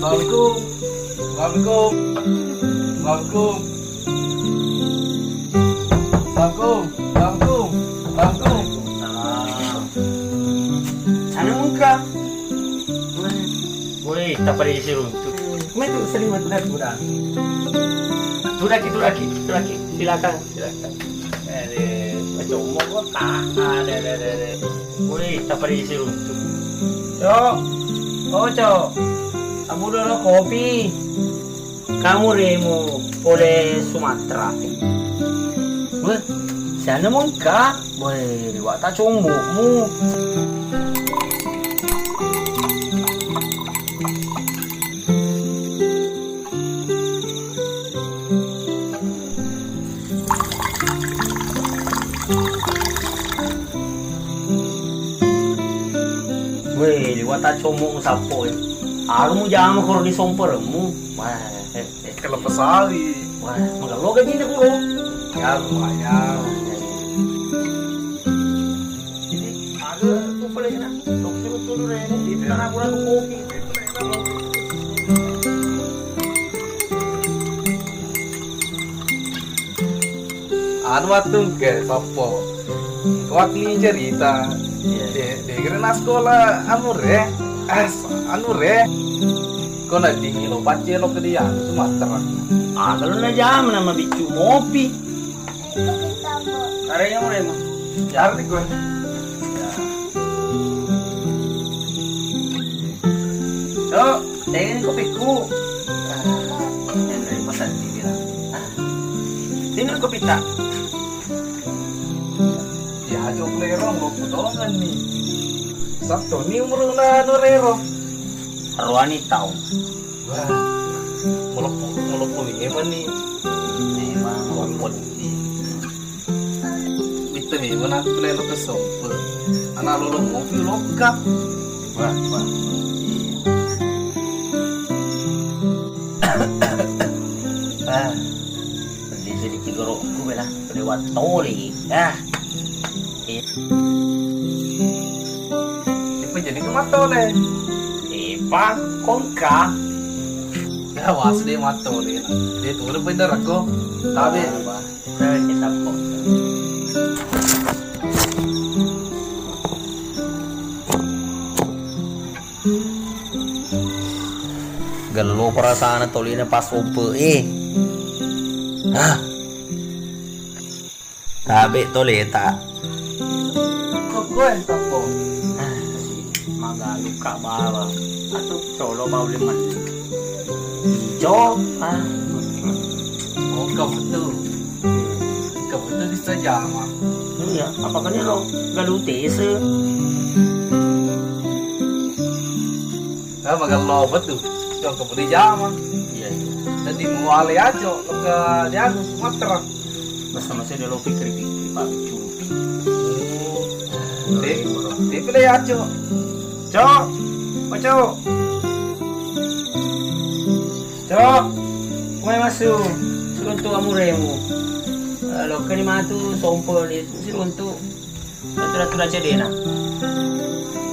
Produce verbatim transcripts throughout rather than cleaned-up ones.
Assalamualaikum. Assalamualaikum. Assalamualaikum. Assalamualaikum. Assalamualaikum. Assalamualaikum. Salam. Sana muka. Woi, tappa ri siruntu. Mai tu sering mati dah tu dah. Tudaki, tudaki, tudaki. Silakan, silakan. Eh, deh, macam mau kok tak ada, ada, ada, ada. Woi, tappa ri siruntu. Cok. Oh, Cok. Abu dolo kopi. Kamu remu pole Sumatera. Weh, sana mengka. Woi, liwata combokmu. Weh, liwata combokmu sappo, eh. Aku mujama koro di sompermu. Wah, eh, eh. Kalau pesawi. Wah, magello gaji itu, Bro. Ya, lumayan. Jadi, ada tuh paling enak. Dokter tuh dulu, Ren. Itu kan aku rasa kopi. Anu, wattu engke sappo. Waktu cerita. Iya. De, de kira na sekolah anu re. As, anu re. Ko na dingin lo pacce lo ke dia anu Sumatera. Ah, kalau na jam nama bicu mopi. Karena yang mulai mah. Cari gue. Ya. Cok, tengin kopiku. Ah, yang dari pesan dibilang. Ah, ini kopi tak? Ya, Cok, lerong lo potongan nih. Sabtu ni umur na anu rero. Aruani tau. Wah, melepuh, melepuh ni emang ni. Emang melepuh ni. Itu ni mana aku lelo ke sompe. Anak lolo mobil lokka. Wah, wah. Ah, peddi sedikit gorokku bela, peddi wattoli. Ah. Iya. Ipa jadi ke matole. Ipa kongka. Ya, wasu de matole. De turun pindah aku. Tabe. Tabe kita kok. Gello perasaan tolina pas ope e. Ah. Tabe toleta. Kokkoe tappo. Ah, magalu ka bawang. Atu colo bau liman. Ijo. Ah. Oh, kamu tuh. Kamu tuh bisa jama. Iya, apa kan lo galu tese? Ah, magello betul. Cong kamu di jama. Iya, iya. Jadi muale aja lo ke dianu Sumatera. Masa-masa dia lo pikir-pikir, Pak, cupi. Te-, tapi le aco. Cok, oh, Cok. Cok, mai masu. Siruntu amuremu. Eh, lo keni matu sompo ni siruntu. Tura-tura cedena.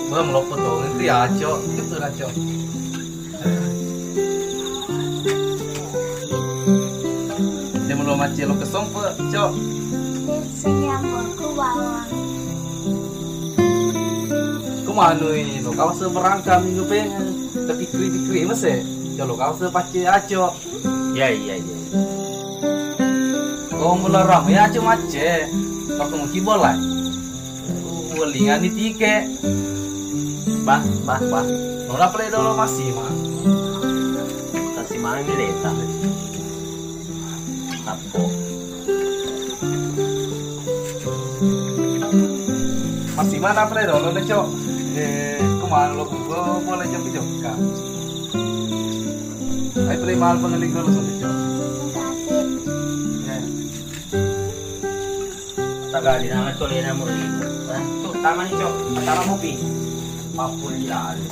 Bang, lo potong itu ya, Cok. Itu lah, Cok. Dia belum macet lo kesompe, Cok. Senyamku bawang. Ku manui lo kau seberangka minggu pengen. Tapi kri-kri mese. Kalau kau sepacce aco. Ya, iya, iya. Ko mula rame aco macce. Kau kemungki bolai. Uwellingani tike. Bah, bah, bah. Nona pale dolo masima. Masima ni leta. Tappo. Masima na pale dolo le, Cok. Eh, kemana lo bugo boleh jokka-jokka. Ai pale mal pengeling dolo, Cok. Makasih. Ya. Tagali nala colena muri. Eh, tu tamani, Cok. Tama mopi. Mappuli lalu.